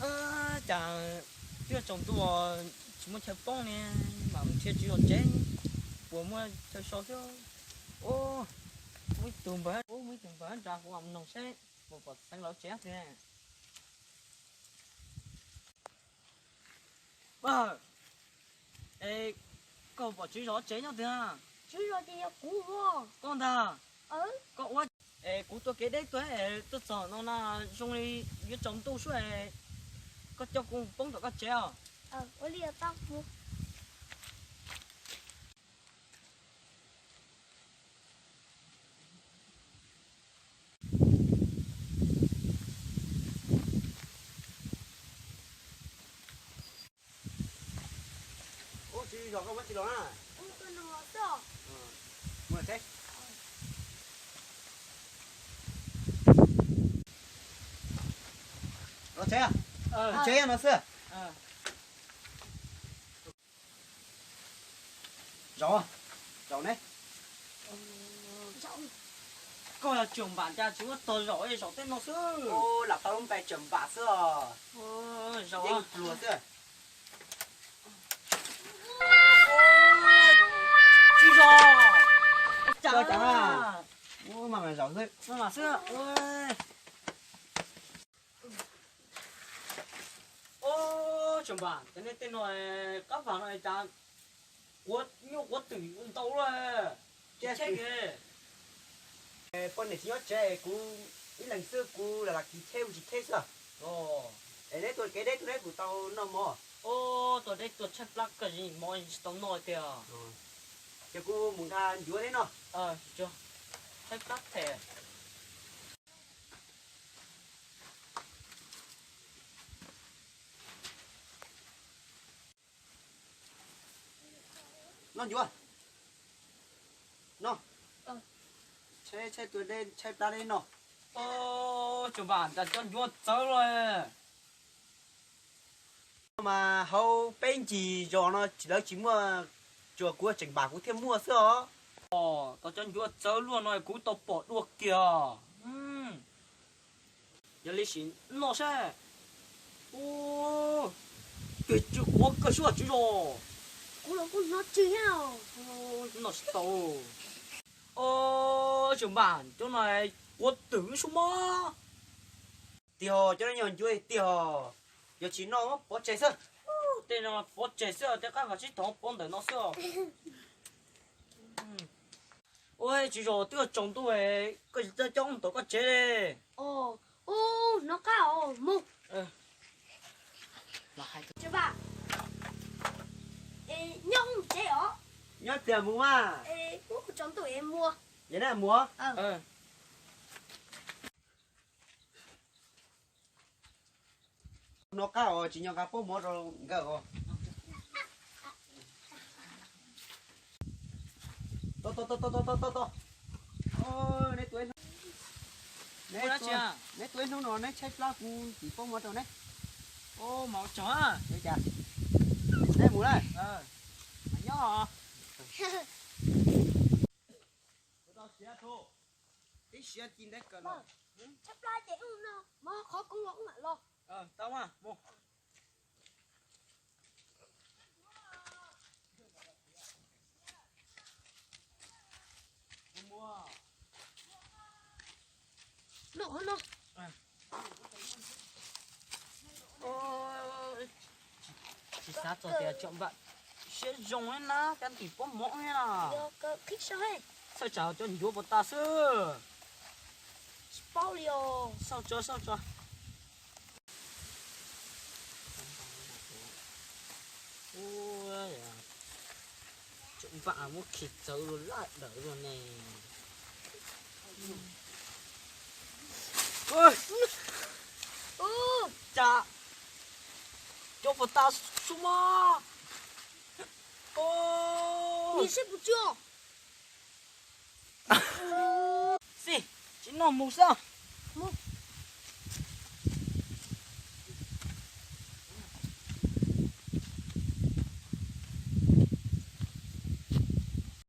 Cas twb tsaus ntuj tsis muaj chaw poob ne, mam mus nrhiav tswv zos tsev, puas muaj chaw so xwb. Ub, muaj ib tug npawg, ub, muaj ib tug npawg nrad, kuv mam mus noog seb puas pom Xeev lawv tsev twg. Pawg, es koj pom tswv zos tsev nyob twg? Tswv zos ces yog kuv. Koj ntag. Koj ua, es kuv tuaj kev deb tuaj, tuaj txog no na, zoo li yuav tsaus ntuj suab, koj coj kuv poob tom koj tsev os. Ub, tswv zos koj muab tsis los na. Los tsev, tsev no xwb. Zaum, zaum ne. Koj yog Tsuas Npam cas tsis muab tog zaum, zaum tej no xwb. Lam tau lub npe Tsuas Npam xwb os. Yeej pluag xwb. Tswv zos, cas, ub, maj mam zaum xwb, maj mam xwb. Ub, Tsuas Npam, cas nej tej no qab vag no cas quav nyuj quav twm ntau luaj. Poj niam tsis nyob tsev, kuv ib leeg xwb, kuv lam lam kis cheb ua tsis cheb xwb. Es neb tuaj kev deb tuaj deb kuv tau noj mov. Ub, tuaj deb tuaj tshaib plab kawg, mov tsis tau noj tiag. Ces kuv mus nqa ncuav neb noj. Tshaib plab thiab. Noj ncuav. Noj. Tshaib, tshaib tuaj deb, tshaib plab deb noj. Ub, Tsuas Npam, cas cov ncuav txawv luaj. Mas hauv peb ncig zos no lawv tsis muaj, tsuas kuv Tsuas Npam kuv thiaj muaj xwb os. Tau cov ncuav txawv luaj no kuv tau pom dua kiag. Yog li sim noj saib. Ub, twb tsw quav kawg xwb tswv zos. Kuv los kuj hnov tsw thiab. Noj tsis tau. Ub, Tsuas Npam, cov no quav twm xwb mas. Tiag, cov no yog ncuav tiag, yog tsis noj pov tseg xwb. Tej no pov tseg xwb, tej qab vag sib tog pov ntawm no xwb os. Ua tswv zos twb tsaus ntuj, koj tsis coj coj wb mus tom koj tsev li. Ub, hnov qab os, mus. Tsuas Npam, es nyob wb mus tsev os. Nyob tiag mus mas. Es ub, tsaus ntuj es mus. Yog neb mus. Hnov qab os, tsis nco nqa pob mov rau nkawd os. Tos, tos, tos, tos, tos, tos, tos. Neb tuaj ib hnub no neb tshaib plab kuv tim pob mov rau neb. Ua tsaug. Neb mus lawm. Mas nyob. Ib siab ci nteb kawg no. Tshaib plab ces wb no, mas qhov koob los wb mam los. Tau mas mus. No, no. Tsis xav txog tias Tsuas Npam siab zoo na, cov tim pob mov na. Txhawj tsam cov ncuav puas tas xwb. Tsis paub li os. Xauj tso, xauj tso. Tsuas Npam muab khi txawv lawm dawm luaj ne. Cas cov puas tas xwb mas. Nim seb puas tsw. Xij, tsis noj mus xwb. Mus.